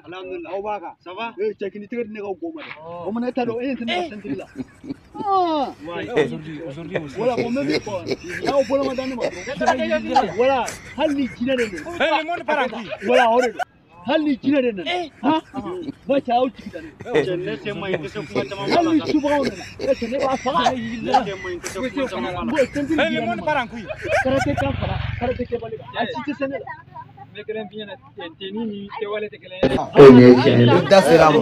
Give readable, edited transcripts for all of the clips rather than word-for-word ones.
Alhamdulillah. Aw b'a kan. Ça va? Eh cɛ k'i tɛgɛ di ne ka go ma dɛ. O mana e t'a dɔn e ɲɛ tɛ ne ka sentiri la. Ah. Aujourd'hui, aujourd'hui aussi. Voilà, bon même quoi. N'aw bolo ma da ne ma. Voilà, hali ni jinɛ de don. Eh, le monde part en couille. Voilà, o de don. Hali ni jinɛ de nana. Han? Ba cɛ aw jigi da ne. Cɛ ne sen ma ɲi, n tɛ se kuma caman Hali ni ma. subaga nana. E cɛ ne b'a faga. Ne sen ma ɲi, n tɛ se kuma caman ma. Bon, sentiri Eh, le dira ne monde ma. part en couille. Karate kan fara, karate kɛbali kan. A si tɛ se ne la. Ne kelen fi ɲɛna tenni ni kɛwale tɛ kelen ye. E nin ye tiɲɛ ye. Da sera a ma.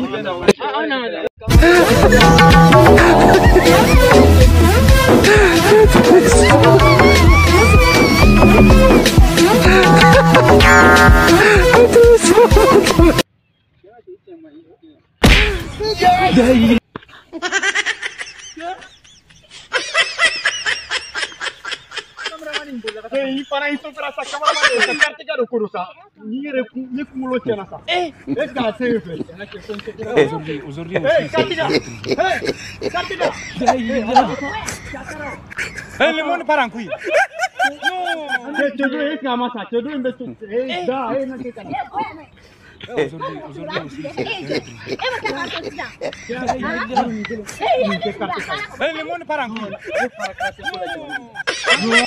I fana i sofɛra sa cameraman de carte ka don ko don sa. Ni yɛrɛ kun ni kunkolo tiɲɛna sa. Est ce que a se ye filɛ? Aujourd'hui, aujourd'hui Eh aussi. Kartika! Eh Kartika! Eh, le monde part en couille. Non. Cɛ cɛ dɔ est ce que a ma sa? Cɛ dɔ in bɛ to eh da eh na kɛ ka na. Aujourd'hui, aujourd'hui aussi. Nin tɛ carte ka ye. Eh, le monde part en couille. Non.